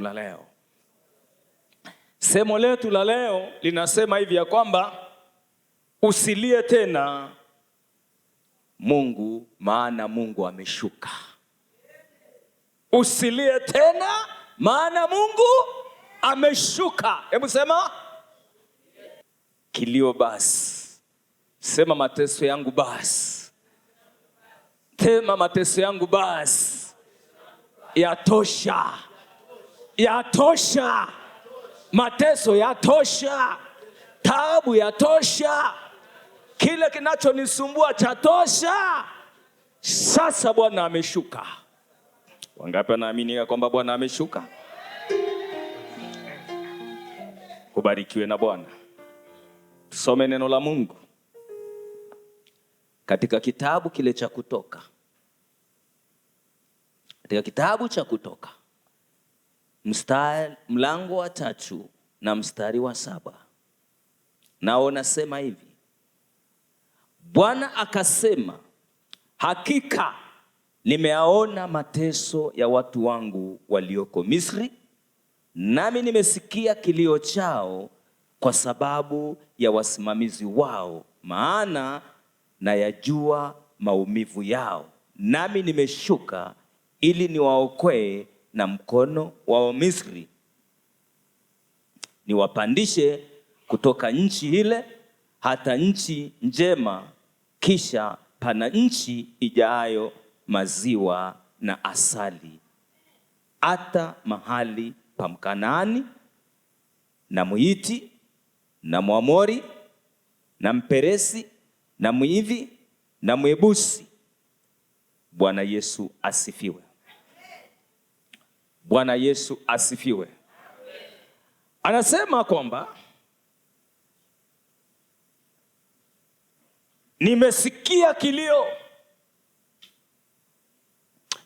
La leo. Semo letu la leo linasema hivi ya kwamba usilie tena Mungu, maana Mungu ameshuka. Usilie tena maana Mungu ameshuka. Hebu sema kilio basi, sema mateso yangu basi, tema mateso yangu basi, yatosha, yatosha, mateso yatosha, taabu yatosha, kile kinachonisumbua chatosha. Sasa Bwana ameshuka. Wangapi wanaamini ya kwamba Bwana ameshuka? Ubarikiwe na Bwana. Tusome neno la Mungu katika kitabu kile cha Kutoka, katika kitabu cha Kutoka mstari, mlango wa 3 na mstari wa 7, nao nasema hivi: Bwana akasema, hakika nimeyaona mateso ya watu wangu walioko Misri, nami nimesikia kilio chao kwa sababu ya wasimamizi wao, maana nayajua maumivu yao, nami nimeshuka ili niwaokoe na mkono wa Misri, niwapandishe kutoka nchi ile hata nchi njema, kisha pana nchi ijayo maziwa na asali, hata mahali pa Mkanaani na Mhiti na Mwamori na Mperesi na Mhivi na Myebusi. Bwana Yesu asifiwe. Bwana Yesu asifiwe. Anasema kwamba nimesikia kilio.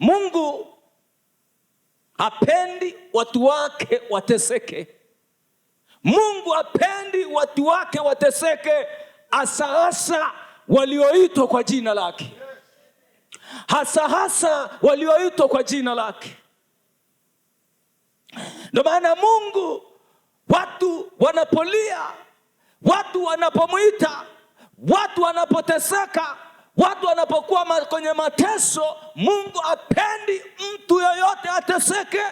Mungu hapendi watu wake wateseke. Mungu hapendi watu wake wateseke, hasa hasa walioitwa kwa jina lake, hasa hasa walioitwa kwa jina lake. Ndio maana Mungu, watu wanapolia, watu wanapomuita, watu wanapoteseka, watu wanapokuwa kwenye mateso, Mungu hapendi mtu yoyote ateseke.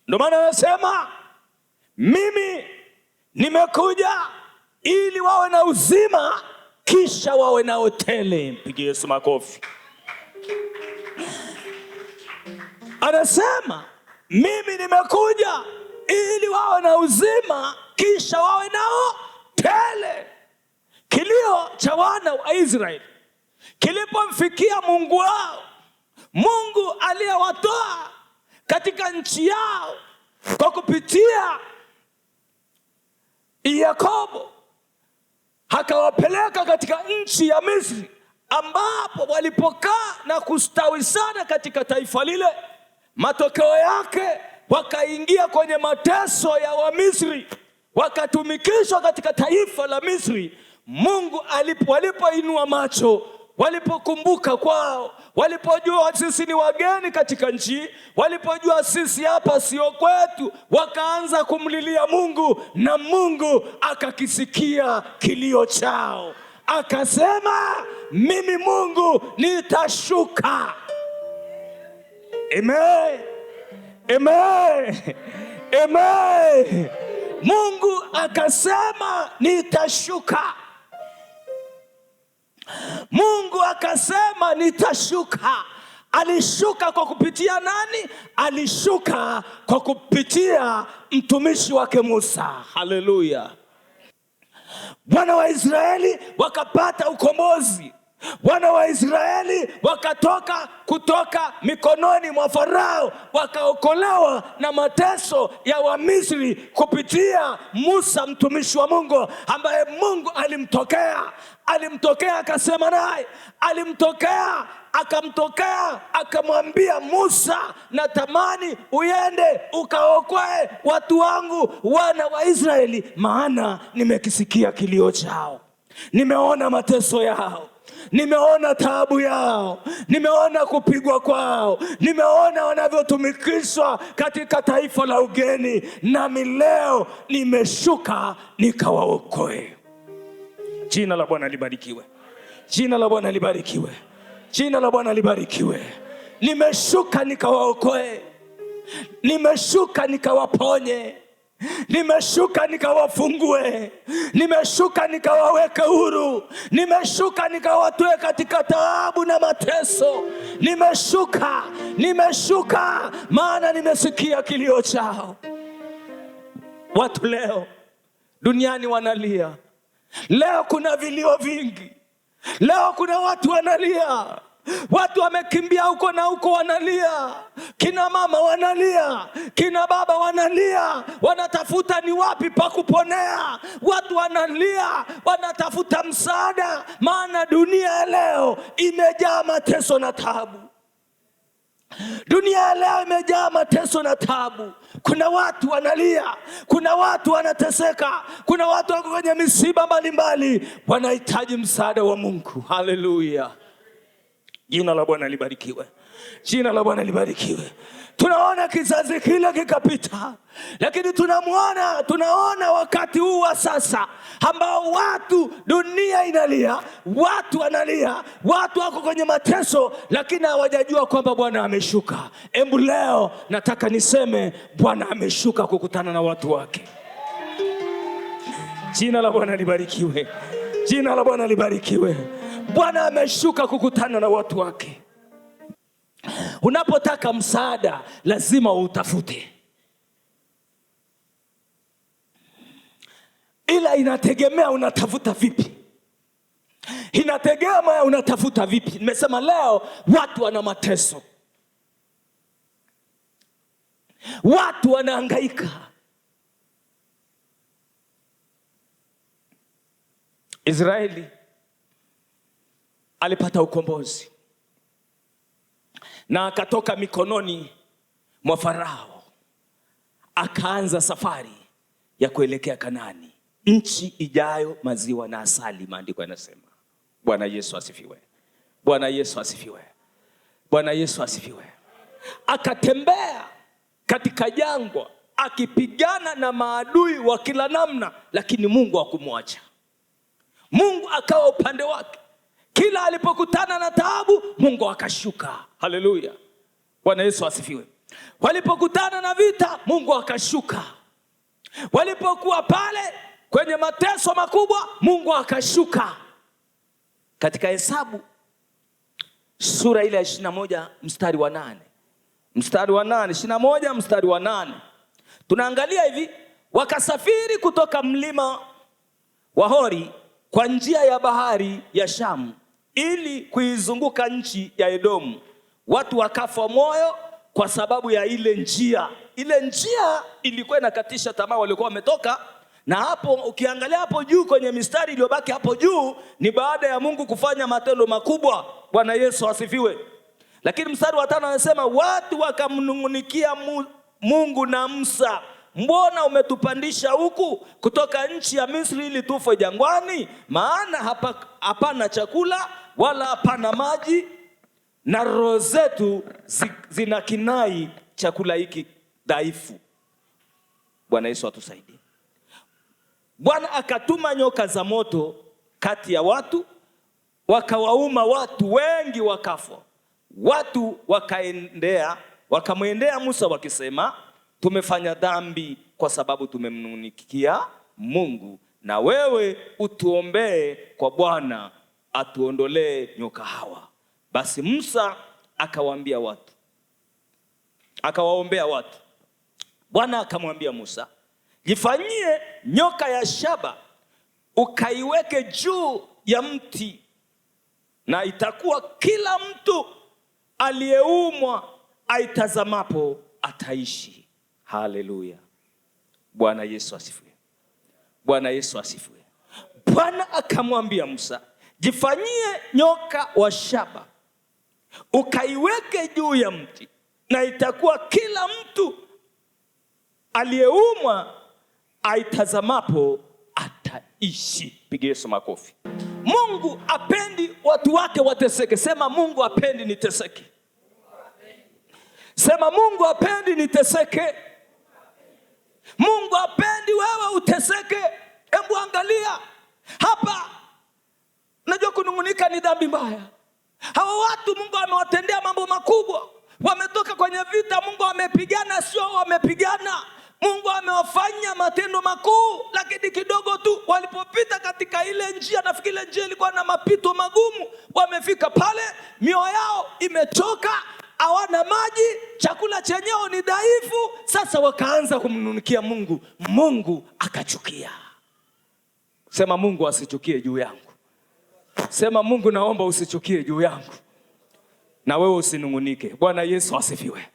Ndio maana anasema mimi nimekuja ili wawe na uzima, kisha wawe nao tele. Mpigie Yesu makofi. Anasema mimi nimekuja ili wawe na uzima, kisha wawe nao tele. Kilio cha wana wa Israeli kilipomfikia Mungu wao, Mungu aliyewatoa katika nchi yao kwa kupitia Yakobo, akawapeleka katika nchi ya Misri, ambapo walipokaa na kustawi sana katika taifa lile. Matokeo yake wakaingia kwenye mateso ya Wamisri, wakatumikishwa katika taifa la Misri. Mungu walipoinua macho, walipokumbuka kwao, walipojua sisi ni wageni katika nchi, walipojua sisi hapa sio kwetu, wakaanza kumlilia Mungu, na Mungu akakisikia kilio chao, akasema mimi Mungu nitashuka. Amen. Amen. Amen. Mungu akasema nitashuka. Mungu akasema nitashuka. Alishuka kwa kupitia nani? Alishuka kwa kupitia mtumishi wake Musa. Haleluya. Wana wa Israeli wakapata ukombozi. Wana wa Israeli wakatoka kutoka mikononi mwa Farao, wakaokolewa na mateso ya Wamisri kupitia Musa mtumishi wa Mungu, ambaye Mungu alimtokea. Alimtokea akasema naye, alimtokea akamtokea akamwambia Musa, natamani uende ukaokoe watu wangu wana wa Israeli, maana nimekisikia kilio chao, nimeona mateso yao. Nimeona taabu yao, nimeona kupigwa kwao, nimeona wanavyotumikishwa katika taifa la ugeni, nami leo nimeshuka nikawaokoe. Jina la Bwana libarikiwe. Jina la Bwana libarikiwe. Jina la Bwana libarikiwe. Nimeshuka nikawaokoe, nimeshuka nikawaponye, nimeshuka nikawafungue, nimeshuka nikawaweke huru, nimeshuka nikawatoe katika taabu na mateso. Nimeshuka, nimeshuka, maana nimesikia kilio chao. Watu leo duniani wanalia. Leo kuna vilio vingi. Leo kuna watu wanalia. Watu wamekimbia huko na huko wanalia. Kina mama wanalia, kina baba wanalia, wanatafuta ni wapi pa kuponea. Watu wanalia, wanatafuta msaada, maana dunia leo imejaa mateso na taabu. Dunia leo imejaa mateso na taabu. Kuna watu wanalia, kuna watu wanateseka, kuna watu wako kwenye misiba mbalimbali, wanahitaji msaada wa Mungu. Haleluya! Jina la Bwana libarikiwe. Jina la Bwana libarikiwe. Tunaona kizazi kile kikapita, lakini tunaona wakati huu wa sasa ambao watu, dunia inalia, watu wanalia, watu wako kwenye mateso, lakini hawajajua kwamba Bwana ameshuka. Hebu leo nataka niseme Bwana ameshuka kukutana na watu wake. Jina la Bwana libarikiwe. Jina la Bwana libarikiwe. Bwana ameshuka kukutana na watu wake. Unapotaka msaada lazima utafute, ila inategemea unatafuta vipi. Inategemea unatafuta vipi. Nimesema leo watu wana mateso, watu wanahangaika. Israeli alipata ukombozi na akatoka mikononi mwa Farao, akaanza safari ya kuelekea Kanaani, nchi ijayo maziwa na asali, maandiko yanasema. Bwana Yesu asifiwe. Bwana Yesu asifiwe. Bwana Yesu asifiwe. Akatembea katika jangwa akipigana na maadui wa kila namna, lakini Mungu hakumwacha. Mungu akawa upande wake. Kila alipokutana na taabu, Mungu akashuka. Haleluya. Bwana Yesu asifiwe. Walipokutana na vita, Mungu akashuka. Walipokuwa pale kwenye mateso makubwa, Mungu akashuka. Katika Hesabu sura ile ya 21 mstari wa 8. Mstari wa 8, 21 mstari wa 8. Tunaangalia hivi, wakasafiri kutoka mlima wa Hori kwa njia ya bahari ya Shamu ili kuizunguka nchi ya Edomu. Watu wakafa moyo kwa sababu ya ile njia. Ile njia ilikuwa inakatisha tamaa walikuwa wametoka. Na hapo ukiangalia hapo juu kwenye mistari iliyobaki hapo juu ni baada ya Mungu kufanya matendo makubwa. Bwana Yesu asifiwe. Lakini mstari wa 5 anasema watu wakamnungunikia Mungu na Musa, mbona umetupandisha huku kutoka nchi ya Misri ili tufe jangwani? Maana hapana chakula wala hapana maji, na roho zetu zinakinai chakula hiki dhaifu. Bwana Yesu atusaidie. Bwana akatuma nyoka za moto kati ya watu, wakawauma watu wengi wakafa. Watu wakamwendea Musa wakisema, tumefanya dhambi kwa sababu tumemnungunikia Mungu, na wewe utuombee kwa Bwana atuondolee nyoka hawa. Basi Musa akawaambia watu, akawaombea watu. Bwana akamwambia Musa, jifanyie nyoka ya shaba ukaiweke juu ya mti, na itakuwa kila mtu aliyeumwa aitazamapo ataishi. Haleluya. Bwana Yesu asifiwe. Bwana Yesu asifiwe. Bwana akamwambia Musa, jifanyie nyoka wa shaba ukaiweke juu ya mti, na itakuwa kila mtu aliyeumwa aitazamapo ataishi. Piga Yesu makofi. Mungu Mungu apendi watu wake wateseke. Sema Mungu apendi niteseke. Sema Mungu apendi niteseke. Mungu apendi wewe uteseke. Hebu angalia hapa. Unajua kunung'unika ni dhambi mbaya. Hawa watu Mungu amewatendea mambo makubwa. Wametoka kwenye vita, Mungu amepigana, sio wamepigana. Mungu amewafanya matendo makuu, lakini kidogo tu walipopita katika ile njia, nafikiri ile njia ilikuwa na mapito magumu, wamefika pale, mioyo yao imechoka, hawana maji, chakula chenyewe ni dhaifu. Sasa wakaanza kumnung'unikia Mungu, Mungu akachukia. Sema Mungu asichukie juu yangu. Sema Mungu, naomba usichukie juu yangu, na wewe usinung'unike. Bwana Yesu asifiwe.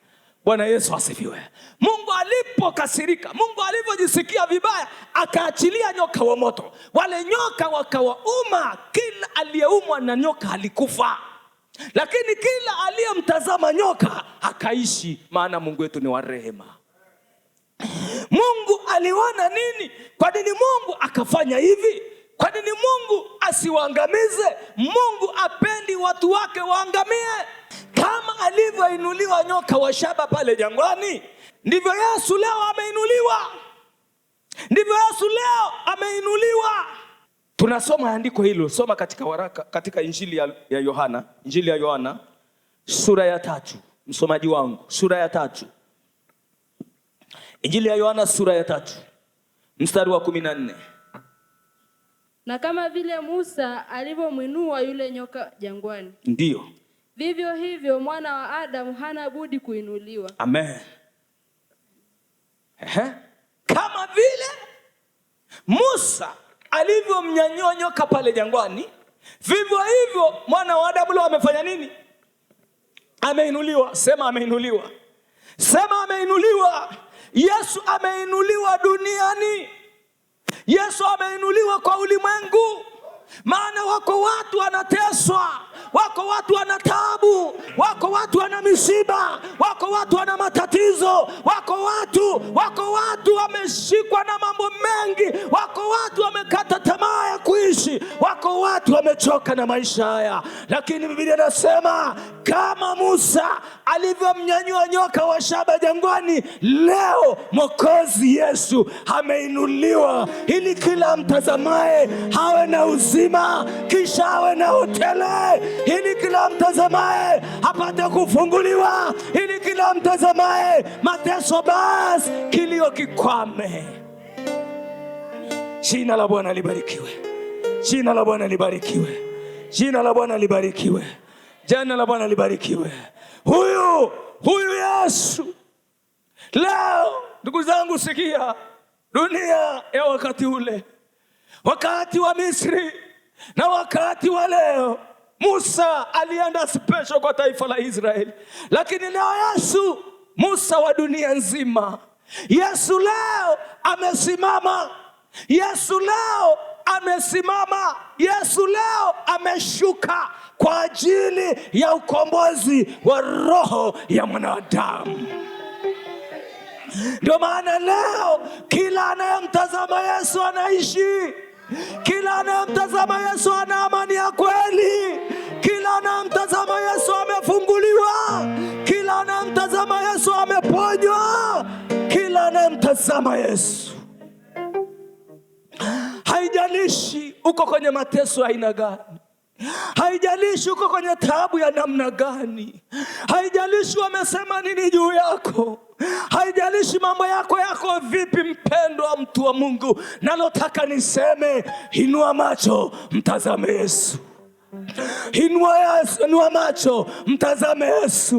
Bwana Yesu asifiwe. Mungu alipokasirika, Mungu alivyojisikia vibaya, akaachilia nyoka wa moto. Wale nyoka wakawauma, kila aliyeumwa na nyoka alikufa, lakini kila aliyemtazama nyoka akaishi, maana Mungu wetu ni wa rehema. Mungu aliona nini? Kwa nini Mungu akafanya hivi? Kwa nini Mungu asiwaangamize? Mungu apendi watu wake waangamie. Kama alivyoinuliwa nyoka wa shaba pale jangwani, ndivyo Yesu leo ameinuliwa. Ndivyo Yesu leo ameinuliwa. Tunasoma andiko hilo, soma katika waraka, katika Injili ya Yohana, Injili ya Yohana sura ya 3. Msomaji wangu, sura ya 3. Injili ya Yohana sura ya 3 mstari wa 14. Na kama vile Musa alivyomwinua yule nyoka jangwani, ndiyo vivyo hivyo mwana wa Adamu hana budi kuinuliwa. Amen. Ehe. Kama vile Musa alivyomnyanyua nyoka pale jangwani, vivyo hivyo mwana wa Adamu leo amefanya nini? Ameinuliwa. Sema ameinuliwa. Sema ameinuliwa. Yesu ameinuliwa duniani. Yesu ameinuliwa kwa ulimwengu. Maana wako watu wanateswa, wako watu wana taabu, wako watu wana misiba, wako watu wana matatizo, wako watu wameshikwa na mambo mengi, wako watu wamekata tamaa ya kuishi, wako watu wamechoka na maisha haya. Lakini Biblia inasema kama Musa alivyomnyanyua nyoka wa shaba jangwani, leo Mwokozi Yesu ameinuliwa ili kila mtazamaye awe na uzima, kisha awe na utele, ili kila mtazamaye apate kufunguliwa, ili kila mtazamaye mateso basi kilio kikwame. Jina la Bwana libarikiwe. Jina la Bwana libarikiwe. Jina la Bwana libarikiwe. Jina la Bwana libarikiwe. Huyu Yesu leo, ndugu zangu, sikia, dunia ya wakati ule, wakati wa Misri na wakati wa leo, Musa alienda special kwa taifa la Israeli, lakini leo Yesu, Musa wa dunia nzima, Yesu leo amesimama. Yesu leo amesimama. Yesu leo ameshuka kwa ajili ya ukombozi wa roho ya mwanadamu. Ndio maana leo kila anayemtazama Yesu anaishi. Kila anayemtazama Yesu ana amani ya kweli. Kila anayemtazama Yesu amefunguliwa. Kila anayemtazama Yesu ameponywa. Kila anayemtazama Yesu, haijalishi uko kwenye mateso aina gani, haijalishi uko kwenye taabu ya namna gani, haijalishi wamesema nini juu yako, haijalishi mambo yako yako vipi, mpendwa mtu wa Mungu, nalotaka niseme, inua macho mtazame Yesu. Inua macho mtazame Yesu.